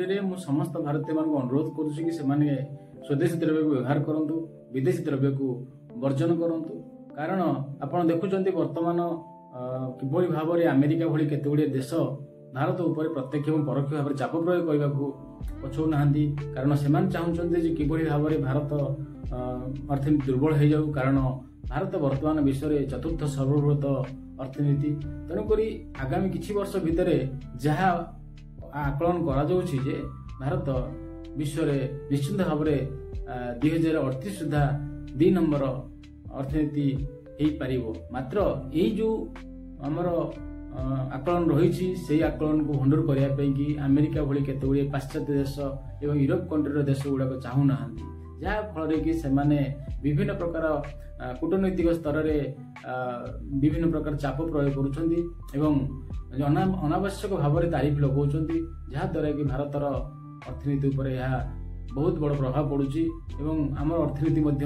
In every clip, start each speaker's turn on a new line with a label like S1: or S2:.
S1: ଭିଡ଼ିଓଟିରେ ମୁଁ ସମସ୍ତ ଭାରତୀୟମାନଙ୍କୁ ଅନୁରୋଧ କରୁଛି କି ସେମାନେ ସ୍ୱଦେଶୀ ଦ୍ରବ୍ୟକୁ ବ୍ୟବହାର କରନ୍ତୁ, ବିଦେଶୀ ଦ୍ରବ୍ୟକୁ ବର୍ଜନ କରନ୍ତୁ। କାରଣ ଆପଣ ଦେଖୁଛନ୍ତି ବର୍ତ୍ତମାନ କିଭଳି ଭାବରେ ଆମେରିକା ଭଳି କେତେ ଗୁଡ଼ିଏ ଦେଶ ଭାରତ ଉପରେ ପ୍ରତ୍ୟକ୍ଷ ଏବଂ ପରୋକ୍ଷ ଭାବରେ ଚାପ ପ୍ରୟୋଗ କରିବାକୁ ପଛଉନାହାନ୍ତି। କାରଣ ସେମାନେ ଚାହୁଁଛନ୍ତି ଯେ କିଭଳି ଭାବରେ ଭାରତ ଅର୍ଥନୀତି ଦୁର୍ବଳ ହେଇଯାଉ, କାରଣ ଭାରତ ବର୍ତ୍ତମାନ ବିଶ୍ୱରେ ଚତୁର୍ଥ ସର୍ବବୃହତ ଅର୍ଥନୀତି। ତେଣୁକରି ଆଗାମୀ କିଛି ବର୍ଷ ଭିତରେ ଯାହା ଆକଳନ କରାଯାଉଛି ଯେ ଭାରତ ବିଶ୍ୱରେ ନିଶ୍ଚିନ୍ତ ଭାବରେ 2038 ସୁଦ୍ଧା 2 ନମ୍ବର ଅର୍ଥନୀତି ହେଇପାରିବ। ମାତ୍ର ଏଇ ଯେଉଁ ଆମର ଆକଳନ ରହିଛି, ସେଇ ଆକଳନକୁ ଭଣ୍ଡୁର କରିବା ପାଇଁକି ଆମେରିକା ଭଳି କେତେ ଗୁଡ଼ିଏ ପାଶ୍ଚାତ୍ୟ ଦେଶ ଏବଂ ୟୁରୋପ କଣ୍ଟ୍ରିର ଦେଶ ଗୁଡ଼ାକ ଚାହୁଁନାହାନ୍ତି, ଯାହାଫଳରେ କି ସେମାନେ ବିଭିନ୍ନ ପ୍ରକାର କୂଟନୈତିକ ସ୍ତରରେ ବିଭିନ୍ନ ପ୍ରକାର ଚାପ ପ୍ରୟୋଗ କରୁଛନ୍ତି ଏବଂ ଅନାବଶ୍ୟକ ଭାବରେ ତାରିଫ ଲଗାଉଛନ୍ତି, ଯାହାଦ୍ୱାରା କି ଭାରତର ଅର୍ଥନୀତି ଉପରେ ଏହା ବହୁତ ବଡ଼ ପ୍ରଭାବ ପଡ଼ୁଛି ଏବଂ ଆମର ଅର୍ଥନୀତି ମଧ୍ୟ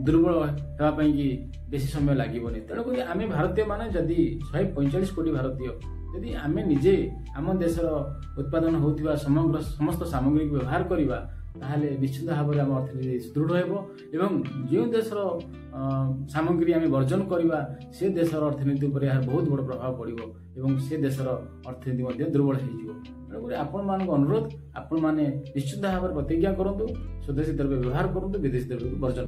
S1: ଦୁର୍ବଳ ହେବା ପାଇଁକି ବେଶୀ ସମୟ ଲାଗିବନି। ତେଣୁକରି ଆମେ ଭାରତୀୟମାନେ ଯଦି 145 କୋଟି ଭାରତୀୟ ଯଦି ଆମେ ନିଜେ ଆମ ଦେଶର ଉତ୍ପାଦନ ହେଉଥିବା ସମଗ୍ର ସମସ୍ତ ସାମଗ୍ରୀକୁ ବ୍ୟବହାର କରିବା, ତାହେଲେ ନିଶ୍ଚିତ ଭାବରେ ଆମ ଅର୍ଥନୀତି ସୁଦୃଢ଼ ହେବ ଏବଂ ଯେଉଁ ଦେଶର ସାମଗ୍ରୀ ଆମେ ବର୍ଜନ କରିବା, ସେ ଦେଶର ଅର୍ଥନୀତି ଉପରେ ଏହାର ବହୁତ ବଡ଼ ପ୍ରଭାବ ପଡ଼ିବ ଏବଂ ସେ ଦେଶର ଅର୍ଥନୀତି ମଧ୍ୟ ଦୁର୍ବଳ ହେଇଯିବ। ତେଣୁକରି ଆପଣମାନଙ୍କୁ ଅନୁରୋଧ, ଆପଣମାନେ ନିଶ୍ଚିତ ଭାବରେ ପ୍ରତିଜ୍ଞା କରନ୍ତୁ, ସ୍ୱଦେଶୀ ଦ୍ରବ୍ୟ ବ୍ୟବହାର କରନ୍ତୁ, ବିଦେଶୀ ଦ୍ରବ୍ୟକୁ ବର୍ଜନ